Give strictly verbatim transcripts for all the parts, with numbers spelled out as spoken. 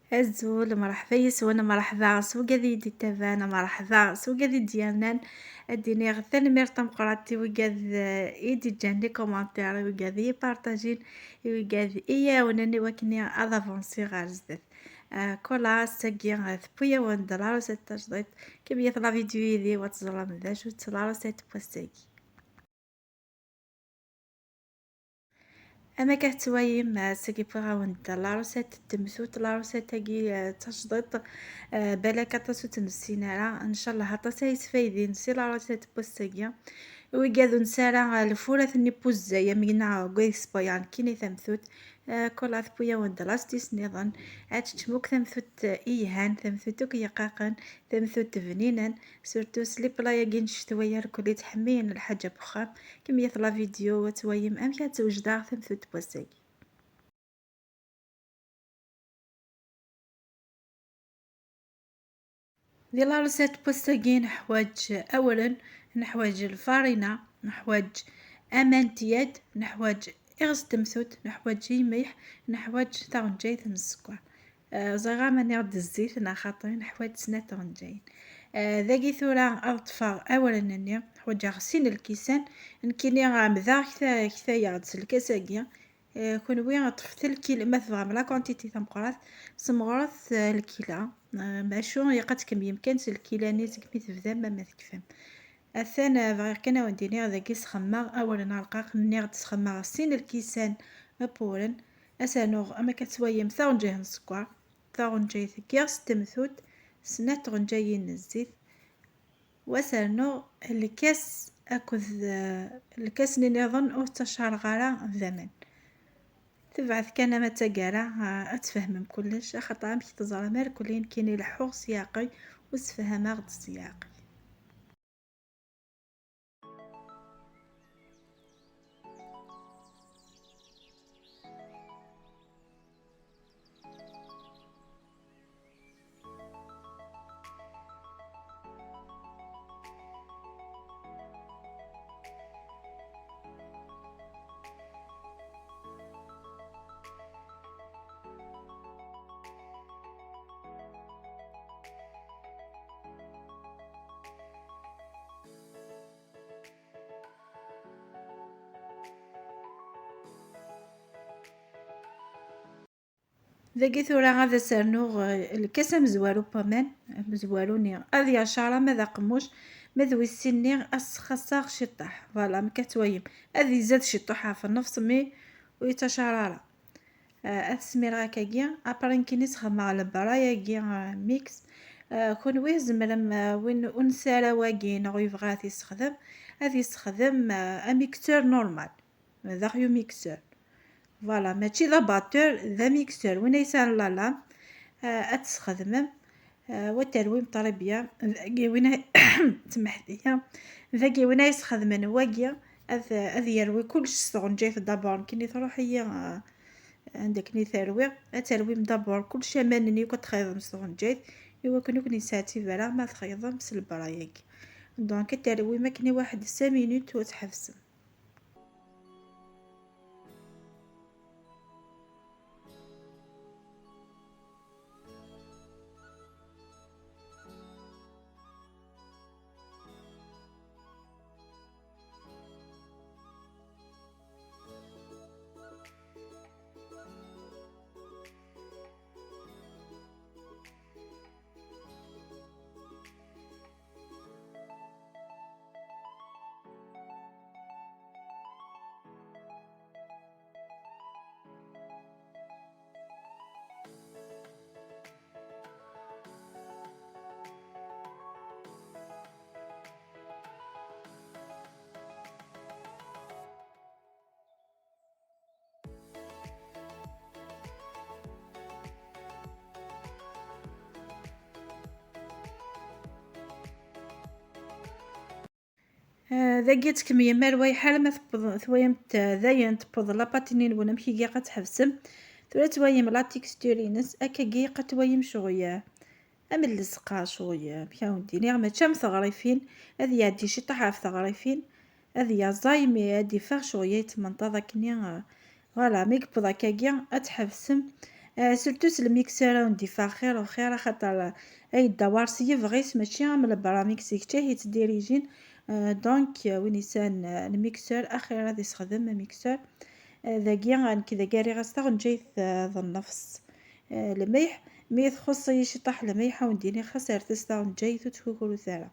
Azul, mṛeḥba yes-wen, mṛeḥba s wigad i yi-d-ittaban, mṛeḥba s wigad i d-yernan. Ad d-iniɣ tanemmirt tameqqrant i wigad, eh, i d-iǧǧan les commentaires, i wigad i yi-partajin, i wigad i yi-ɛawnen i wakken ad avansiɣ ɣer zdat. Eh, kul ass-agi, eh, tewwi-yawen-d la recette tajdiṭ. Kemmlet la vidéo yid-i, ad teẓrem d acu-tt la recette n wass-agi. Am akka tettwayim, ass-agi wwiɣ-awen-d la recette n temsut. La recette-agi, eh, d tajdiṭ, eh, balak aṭas ur tt-nessin ara. Ncallah aṭas ay yesfaydin si la recette n wass-agi. Wigad ur nesɛi ara, eh, lfurat-nni n wuzzay am winna deg wayen yesbayar nekkini tamsut, eh, kul ass tewwi-yawen-d la recette-is nniḍen. Ad teččem akk tamsut, eh, yelhan, tamsut akk yeqqaqen, tamsut bninen, surtout s les plats-agi n ccetwa, irkelli ttḥemmilen lḥaǧa n wexxam. Kemmlet la vidéo ad twayem amek ad tewjed tamsut n wass-agi. Di la recette n wass-agi neḥwaǧ awren, neḥwaǧ lfarina, neḥwaǧ aman n tyad, neḥwaǧ iɣes n temsut, neḥwaǧ lmelḥ, neḥwaǧ taɣenǧayt n sskeṛ. Eh, ẓriɣ aman iɣ-d zzit neɣ xaṭi, neḥwaǧ snat tɣenǧayin. Eh, dagi tura ad ṭṭfeɣ awren-nni, ḥwaǧeɣ sin lkisan, nekkini ɛemdeɣ kta-, ktayeɣ-d s lkas-agi. Eh, kunwi ṭṭfet lkil, ma tebɣam la quantité tameqqrant, semɣret, eh, lkila. Eh, macu ilaq ad tkemmlem kan s lkila-nni seg mi tebdam ma, ma tekfam. Atan, eh, bɣiɣ kan ad wen-d-iniɣ dagi sxemmeɣ awren arqaq, nniɣ-d sxemmeɣ sin lkisan n wuren. Ad s-rnuɣ, am akka tettwayim, taɣenǧayt n sskeṛ, taɣenǧayt n yiɣes n temsut, snat tɣenǧayin n zzit, wa s-rnuɣ lkas akked, eh, lkas-nni nniḍen ur ttacareɣ ara d aman. Tebɛet kan ama d taggara, eh, ad tfehmem kullec, axaṭer amek teẓram irkelli nekkini leḥḥuɣ s yeɛqel, ur sefhameɣ-d s yeɛqel. Dagi tura ad as-rnuɣ, eh, lkas amezwaru n waman, amezwaru-nni ad yacaṛ ama d aqemmuc, ma d wis sin-nni ad s-xaṣṣaɣ ciṭṭaḥ. Voilà, am akka twayem. Ad izad ciṭṭaḥ ɣef nnefṣ, mi ur yettacaṛ ara. Eh, ad t-smireɣ akkagi, après nekkini sxedmeɣ lebra-agi, eh, mix. Eh, kunwi tzemrem, eh, win ur nesɛi ara wagi neɣ ur yebɣi ad t-yessexdem, ad yessexdem, eh, amicteur normal. D axyu mixeur. Voilà, mačči d abatteur, d amixeur. Win ay yesɛan la lame, eh, ad t-tesxedmem, eh, wa terwim très bien. Dagi win ay, ttmeḥdiya. Dagi win ay yesxedmen wagi, ad, ad yerwi kullec s tɣenǧayt d'abord. Nekkini truḥ-iyi, eh, anda akken i terwi. Ad terwim d'abord kullec, aman-nni akk ad txeyḍem s tɣenǧayt, i wakken ur ken-yesɛettib ara ma txeyḍem s lebra-yagi. Donc, ad terwim akken i waḥed cinq minutes u ad tḥebsem. Ah, dagi ad tkemmlem ar wayḥal ma tewweḍ, twayemt, ah, dayen tewweḍ la pâte-nni-nwen amek i ilaq ad tḥebsem. Tura twayem la texture-ines, akkagi ad twayem ccɣel, ah, am llesqa ccɣel, ah, amek ara wen-d-iniɣ, mačči am teɣrifin, ad iɛeddi ciṭṭaḥ ɣef teɣrifin, ad yaẓay, mi ad iffeɣ ccɣel yetmenṭaḍ akkenni, ah, voilà, mi yewweḍ akkagi ad tḥebsem, Ah, surtout s lmixeur ad wen-d-iffeɣ xir u xir, axaṭer, ah, ad yeddawar s yebɣi-s, mačči am lebramix d kečč i yettdirijin. Ah, donc, ah, win yesɛan, ah, lmixeur, axir ad yessexdem amixeur. Ah, dagi, ah, nekk dagi rriɣ-as taɣenǧayt, ah, d nnefṣ, ah, lmelḥ. Mi txuṣṣ-iyi ciṭṭaḥ lmelḥ, ad wen-d-iniɣ xas rret-as taɣenǧayt, ur ttkukrut ara.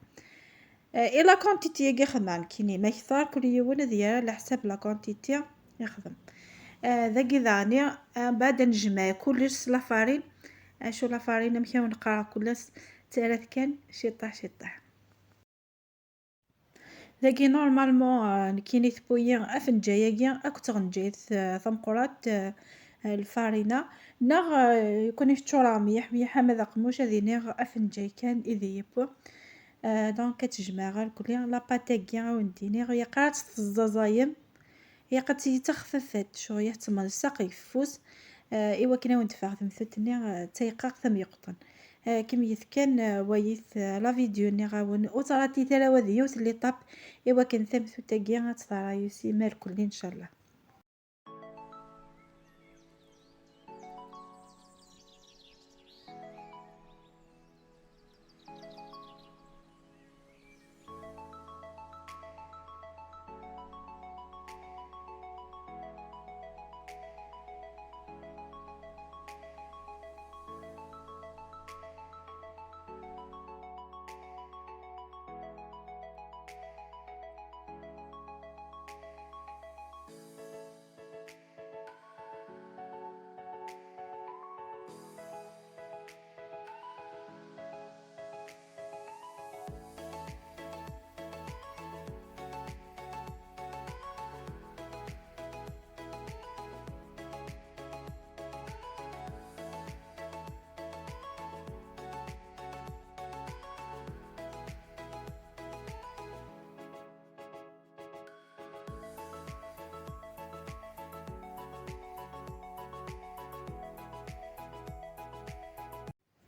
Eh, i la quantité-agi xedmeɣ nekkini, ma kter kul yiwen ad yerr ɛla ḥsab la quantité ixdem. Eh, dagi daɣni, eh, mbeɛd ad nejmeɛ kullec s la farine. Acu la farine, amek i wen-qqareɣ kullec, ttarat kan ciṭṭaḥ ciṭṭaḥ. Dagi normalement, eh, nekkini tewwi-yi afenǧay-agi akked tɣenǧayt, eh, tameqqrant, eh, eh, lfarina, neɣ, eh, yakun teččureɣ mliḥ mliḥ ama d aqemmuc ad iniɣ afenǧay kan i d iyi-yewwi. Ah, donc ad tejmeɛ ɣer kulli la pâte-agi, ad wen-d-iniɣ, ilaq ara tt-teẓẓaẓayem, ilaq ad tili d taxfafat, ccɣel ad temlesseq deg ufus, ah, i wakken ad wen-d-teffeɣ temtunt-nni, ah, d tayqaqt am yeqṭen. Ah, kemmlet kan, ah, wayit, ah, la vidéo nniɣ-awen, ur ttṛatit ara wa d yiwet n l'étape, i wakken tamtunt-agi ad teḍra yusi ma lkulli, ncallah.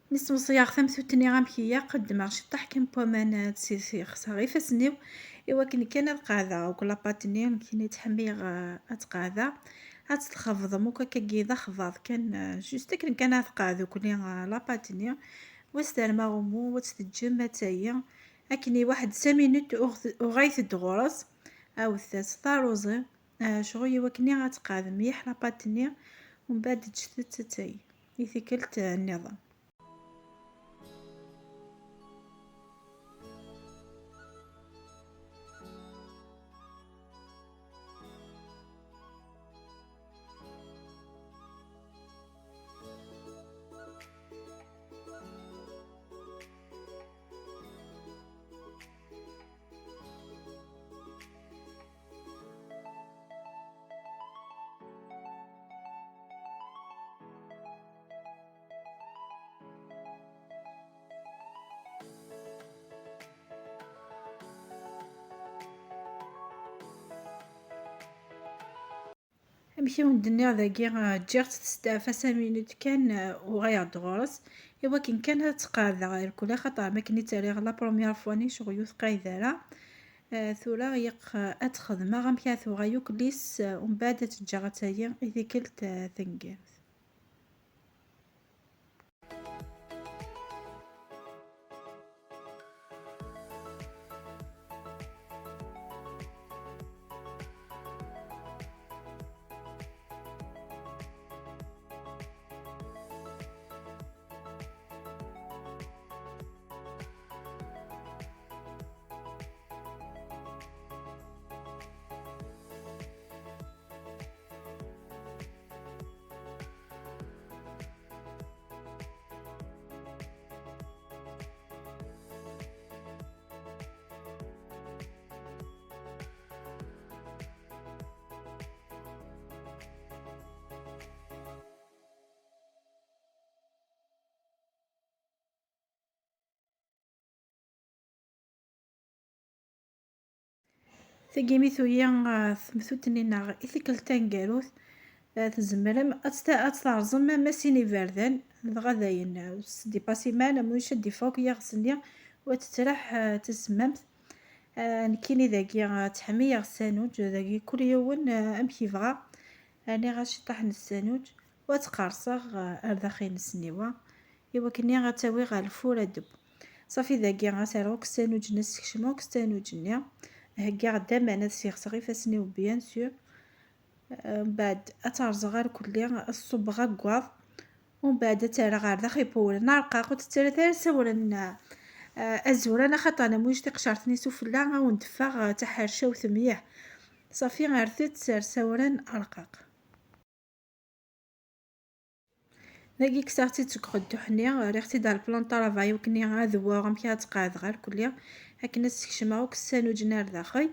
Mi smeẓyeɣ tamtunt-nni amek ilaq, ddmeɣ ciṭṭaḥ kan n waman, eh, ad tt-ixseɣ ifassen-iw, i wakken kan ad qeɛdeɣ akk la pâte-nni, nekkini ttḥemmileɣ, eh, ad qeɛdeɣ, ad tt-txebḍem akk akkagi d axbaḍ kan, eh, juste akken kan ad tqeɛd akk-nni, eh, la pâte-nni, wa s-terma umu, wa tt-teǧǧem ad tayi, akken i waḥed cinq minutes uɣ-, uɣayet-d ɣur-s, awet-as taruẓi, eh, ccɣel i wakken ad tqeɛd mliḥ la pâte-nni, umbeɛd ǧǧet-tt ad tayi i tikkelt, eh, nniḍen. Amek i wen-d-nniɣ dagi, eh, ǧǧiɣ-tt testeɛfa cinq minutes kan, eh, uɣaleɣ-d ɣur-s. I wakken kan ad tt-qeɛdeɣ irkul, axaṭer mi akken i tt-rriɣ la première fois-nni, ccɣel ur teqɛid ara. Eh, tura ilaq, eh, ad t-xedmeɣ amek ara tuɣal akk lisse, eh, umbeɛd ad tt-ǧǧeɣ ad tayi i tikkelt, eh, taneggarut. Tagi mi tuyi, eh, temtunt-nni-nneɣ i tikkelt taneggarut, eh, tzemrem ad tt-, ad tt-terẓem ama sin iberdan, dɣa dayen, eh, ur s-dipasi mara, ma ulac ad d-iffeɣ akk yiɣes-nni, u ad tettraḥ, eh, d tasemmamt. Eh, nekkini dagi, eh, ttḥemmileɣ ssanuǧ, dagi kul yiwen, eh, amek yebɣa. Rniɣ-as ciṭṭaḥ n ssanuǧ. Wa ttqerṣeɣ, eh, ar daxel n ssniwa, i wakken ad tt-awiɣ ɣer lfur ad teww. Ṣafi dagi ad s-rreɣ akk ssandwič-nni, ad s-sekcmeɣ akk ssandwič-nni. Heggiɣ-d aman ad sseɣseɣ ifassen-iw, bien sûr. Eh, mbeɛd ad tt-rẓeɣ ar kulli, ad ṣubbeɣ aggaḍ. Umbeɛd ad tt-rreɣ ɣer daxel n yiwren arqaq, ur tt-ttarrat ara s awren, eh, azuran, axaṭer ma ulac tiqecrt-nni sufella ad wen-d-teffeɣ, eh, d taḥercawt mliḥ. Ṣafi rret-tt ar s awren arqaq. Dagi kkseɣ-tt-id seg uqedduḥ-nni, rriɣ-tt-id ɣer le plan de travail, i wakken ad wweɣ amek ara tt-qeɛdeɣ ar kulli, akken ad ssekcmeɣ akk ssandwič-nni ar daxel.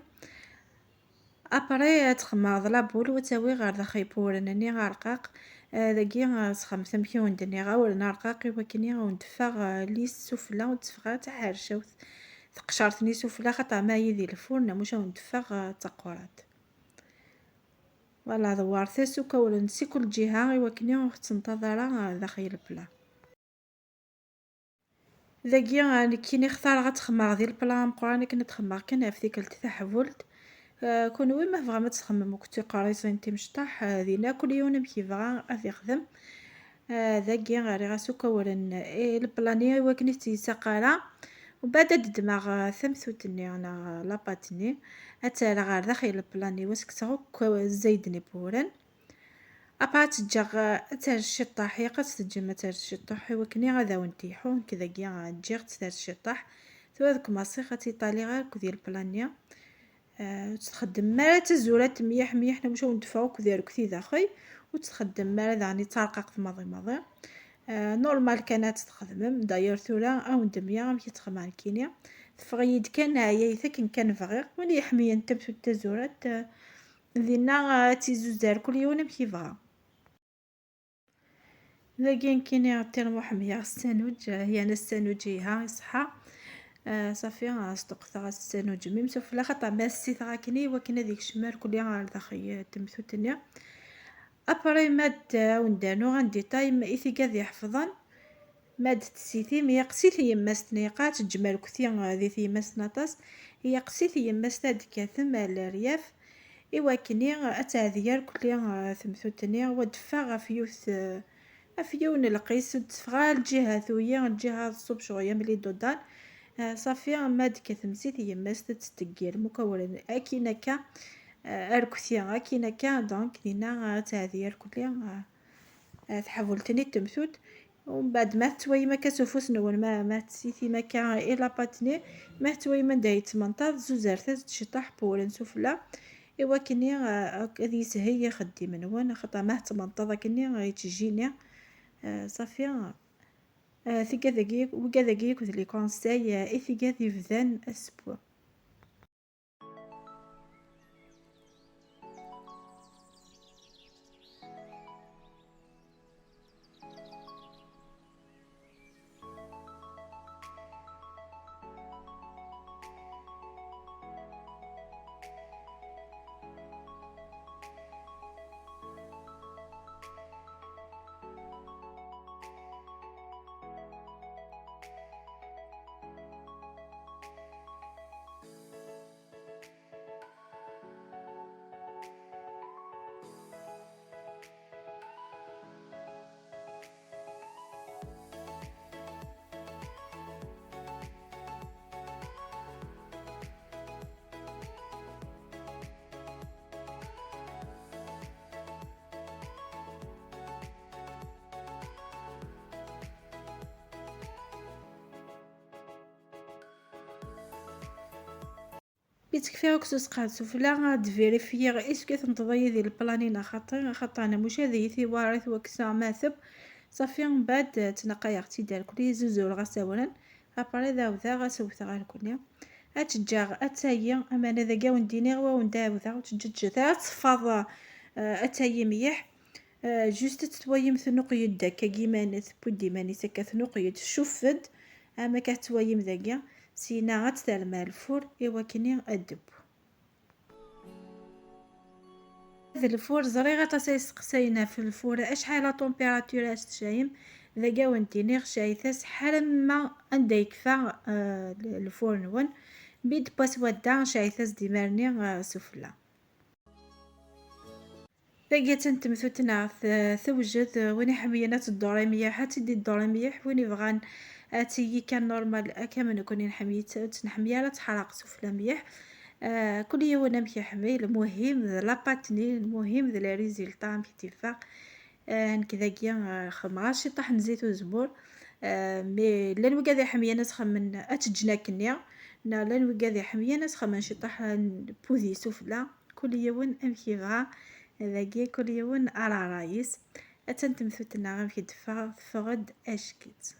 Après ad txemmeɣ la boule u ad tt-awiɣ ɣer daxel n yiwren-nni arqaq. Eh, dagi, eh, sxedmet amek i wen-d-nniɣ, awren arqaq, i wakken ad wen-d-teffeɣ, eh, lisse sufella, ur d-teffeɣ ara d taḥercawt teqcert-nni sufella, xaṭer ma yid di lfur, neɣ muc ad wen-d-teffeɣ, eh, d taqurant. Voilà, dewwret-as akk awren si kul ǧiha i wakken ur ɣ-tettenṭaḍ ara, eh, daxel n le plan. Dagi, eh, nekkini xtareɣ ad t-xemmeɣ di le plan ameqqran akken ad t-xemmeɣ kan ɣef tikkelt taḥbult. Eh, kunwi ma tebɣam ad txemmem akked tiqerriẓin timecṭaḥ, eh, dinna kul yiwen amek yebɣa ad t-ixdem. Eh, dagi rriɣ-as akk awren i le plan-nni i wakken ur tt-yessaq ara. Umbeɛd ad ddmeɣ, eh, tamtunt-nni neɣ, eh, la pâte-nni, ad tt-rreɣ ɣer daxel n le plan-nni, wa ssekseɣ akk zzayed-nni n wewren. Après ad tt-ǧǧeɣ, eh, ad ters ciṭṭaḥ, ilaq ad tt-teǧǧem ad ters ciṭṭaḥ i wakken ad awen-d-telḥu. Nekk dagi, eh, ǧǧiɣ-tt ters ciṭṭaḥ. Tura ad kmaṣiɣ ad tt-iṭaliɣ akk di le plan-nni. Eh, ur tt-txeddmem ara d tazurant mliḥ mliḥ, neɣ muc ad wen-d-teffeɣ akk d arekti daxel. Ur tt-txeddmem ara daɣen d tarqaqt maḍi maḍi. Eh, normal kan ad tt-txedmem. D'ailleurs tura ad wen-d-mliɣ amek i tt-xemmeɣ nekkini. Teffeɣ-iyi-d kan ɛyayet akken kan bɣiɣ. Win yeḥmiyen tamtunt tazurant, eh, dinna, eh, ad tt-izuzzer kul yiwen amek yebɣa. Dagi nekkini tirmuḥ meyyaɣ ssanuǧ, eh, yan ssanuǧ iha, iṣeḥḥa. Eh, ṣafi, eh, sṭuqqteɣ-as ssanuǧ mim sufella, xaṭer ma ssiteɣ akken i wakken ad ikcem ar kulli ar daxel, eh, temtut-nni. Après, ma d, eh, awen-d-rnuɣ un détail, ma i tigad iḥefḍen, ma d-tessitim, yeqsit yemma-s-ten, yeqqa ad teǧǧem arekti, eh, di tyemmat-ten aṭas, yeqsit yemma-s ad d-tkatem ar leryaf, i wakken ad teɛdi ar kulli, eh, temtut-nni, wa d-teffeɣ ɣef yiwet, eh, ɣef yiwen n lqis, ur d-teffeɣ ara lǧiha tuyi, lǧiha tṣub ccɣel am les deux-dan. Eh, ṣafi, ma d-tkatem si tyemmat, ad tettdeggirem akk awren akkin akka, eh, arekti akkin akka, donc dinna, eh, ad teɛdi ar kulli, eh, eh, tḥabult-nni n temtut. Umbeɛd ma tettwayim akka s ufus-nwen, ma, ma tessitim akka i la pâte-nni, ma tettwayim anda yettmenṭaḍ, zuzret-as-d ciṭṭaḥ n wewren sufella, i wakken, eh, ad yeshel ixeddim-nwen, axaṭer ma tettmenṭaḍ akkenni, eh, yettjini, eh, ṣafi, eh, tigad-agi, wigad-agi akk d les conseils, eh, i tigad yebdan asewwi. Mi tekfi akk s usqeɛ sufella, ad d-vérifier est-ce que tenṭeḍ-iyi di le plan-nni neɣ xaṭi, axaṭer neɣ muc ad iyi-tiwarit waksa ma teww. Ṣafi, mbeɛd ttnaqayeɣ-tt-id ar kulli, zuzureɣ-as awren, après ad awdeɣ, ad s-wteɣ ar kulli. Ad tt-ǧǧeɣ ad tayi, aman ad agawen d-iniɣ wa wen-d-ɛawdeɣ, ur tt-ǧǧet ara ad teffeḍ, eh, ad tayi mliḥ. Eh, juste ad tettwayim tnuqyed akka giman, tewwi-d iman-is akka tnuqyed, tcuff-d, am akka tettwayim dagi, syenna ad tt-terrem ar lfur i wakken ad d-teww. D lfur, ẓriɣ aṭas ay yesteqsayen ɣef lfur, acḥal la température ara s-tcayem, dagi ad wen-d-iniɣ, cayet-as ḥala ma anda yekfa, eh, lfur-nwen, mi d-tewwa swadda, cayet-as-d imir-nni, eh, sufella. Tagi attan temtut-nneɣ, t-, tewjed. Win iḥemmlen ad tedduri mliḥ, ad tt-id-idduri mliḥ. Win ibɣan ad tigi kan normal, akka am nekni nḥemmel-itt, ur tt-nḥemmel ara teḥraq sufella mliḥ. Ah, kul yiwen amek iḥemmel, lmuhim d la pâte-nni, lmuhim d les résultats amek i d-yeffeɣ. Ah, nekk dagi, ah, xedmeɣ-as ciṭṭaḥ n zzit uzemmur. Ah, mais llan wigad iḥemmlen ad xedmen, ad tt-ǧǧen akkenni, neɣ llan wigad iḥemmlen ad xedmen ciṭṭaḥ n pudi sufella. Kul yiwen amek yebɣa. Dagi kul yiwen ala ṛṛay-is. Attan temtut-nneɣ amek i d-teffeɣ, teffeɣ-d ack-itt.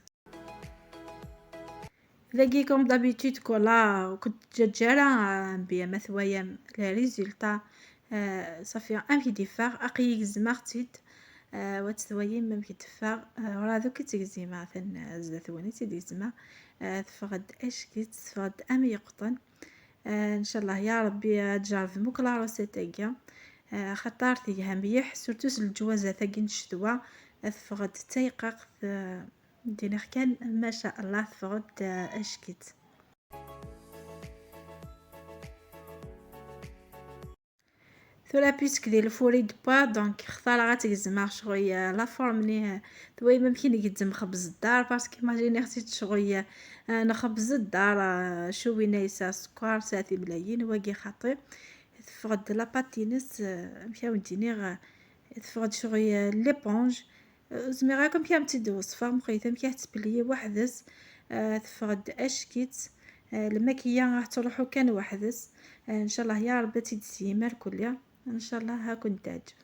Dagi, comme d'habitude, kula ur kent-ǧǧaǧǧa ara, ah, bien ma twayam les résultats, ah, ṣafi amek i d-yeffeɣ, aql-i gezmeɣ-tt-id, ah, wa tt-twayim amek i d-teffeɣ, ah, werɛad ur k-tt-gzimeɣ, atan, ah, zdat-wen i tt-id-gezmeɣ, ah, teffeɣ-d ack-itt, teffeɣ-d am yeqṭen. Ah, ncallah ya Ṛebbi ad tjerrbem akk la recette-agi, ah, axaṭer telha mliḥ, surtout s leǧwazat-agi n ccetwa, ah, teffeɣ-d d tayqaqt, ah, d-iniɣ kan, maca Allah, teffeɣ-d, ah, ack-itt. Tura, puisque di lfur i d-tewwa, donc xtareɣ ad tt-gezmeɣ ccɣel, euh, la forme-nni, euh, twayem amek i ngezzem xebz ddar, parce que imaginiɣ-tt-id ccɣel, euh, n xebz ddar, euh, cewwina yesɛa sskeṛ, yesɛa timlayin, wagi xaṭi. Teffeɣ-d la pâte-ines, euh, amek a wen-d-iniɣ, euh, teffeɣ-d ccɣel, euh, l'éponge. Ur zmireɣ akk amek ara m-tt-id-weṣfeɣ, meqqrit amek ara tettbelli weḥd-s, ah, teffeɣ-d ack-itt, ah, lmakeyya ad tettruḥu kan weḥd-s. Ah, ncallah ya Ṛebbi ad tt-id-tseyyem ar kulli, ncallah ad ken-teɛǧeb.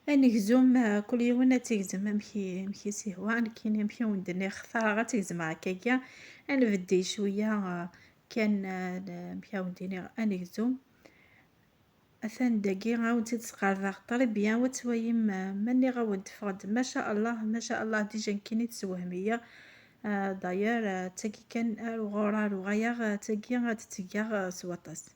Anegzum, ah, kul yiwen ad t-igzem amek i, amek i s-ihwa, nekkini amek i wen-d-nniɣ xtareɣ ad t-gezmeɣ akkagi. Ad nbeddel cwiya, ah, kan, ah, amek a wen-d-iniɣ, anegzum. Atan dagi, a wen-tt-id-sqerdeɣ très bien, wa twayim, ah, ma nniɣ a wen-teffeɣ-d, maca Allah, maca Allah, déjà nekkini tessewhem-iyi. Ah, d'ailleurs, ah, d tagi kan ar uɣur ar uɣayaɣ, ah, d tagi ad tt-geɣ, ah, s waṭas.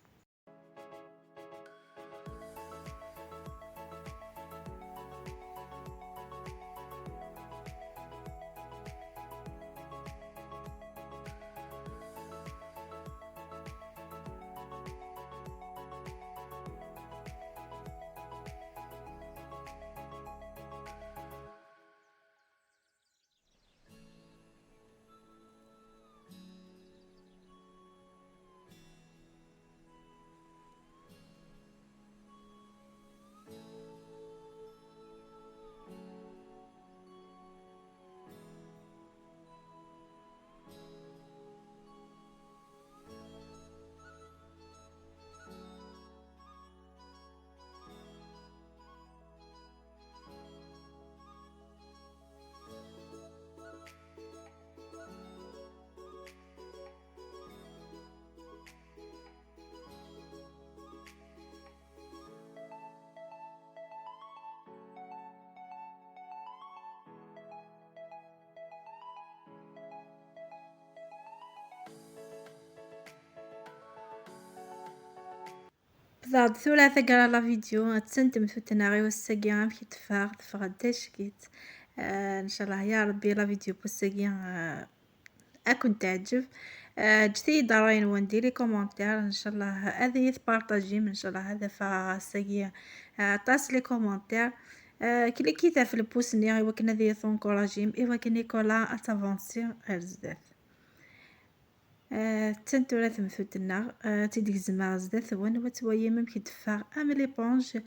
Bḍeɣ-d tura taggara la vidéo, attan temtut-nneɣ i wass-agi, amek i teffeɣ, teffeɣ-d ack-itt. Ah, ncallah ya Ṛebbi la vidéo n wass-agi, ah, ad ken-teɛǧeb. Ah, ǧǧet-iyi-d ṛṛay-nwen di les commentaires, ncallah ad iyi-tpartajim, ncallah ad afeɣ ass-agi, ah, aṭas les commentaires. Ah, klikit ɣef lpus-nni i wakken ad iyi-tenkuṛajim, i wakken Nicolas ad tavansi ar zdat. Ah, attan tura temtut-nneɣ, ah, ad tt-id-gezmeɣ zdat-wen, wa twayim amek i d-teffeɣ am l'éponge.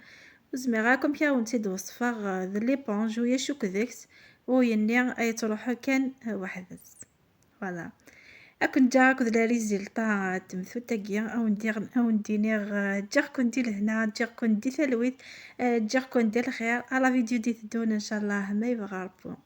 Ur zmireɣ akk amek a wen-tt-id-weṣfeɣ, ah, d l'éponge, ulac akk deg-s, ul-nni ay yettruḥu kan, ah, weḥd-s. Voilà. Ad ken-ǧǧeɣ akked les résultats n temtut-agi, a wen-d-iniɣ, ah, ǧǧiɣ-ken di lehna, ǧǧiɣ-ken di talwit, ah, ǧǧiɣ-ken di lxir. À la vidéo d-iteddun, ncallah, ma yebɣa Ṛebbi.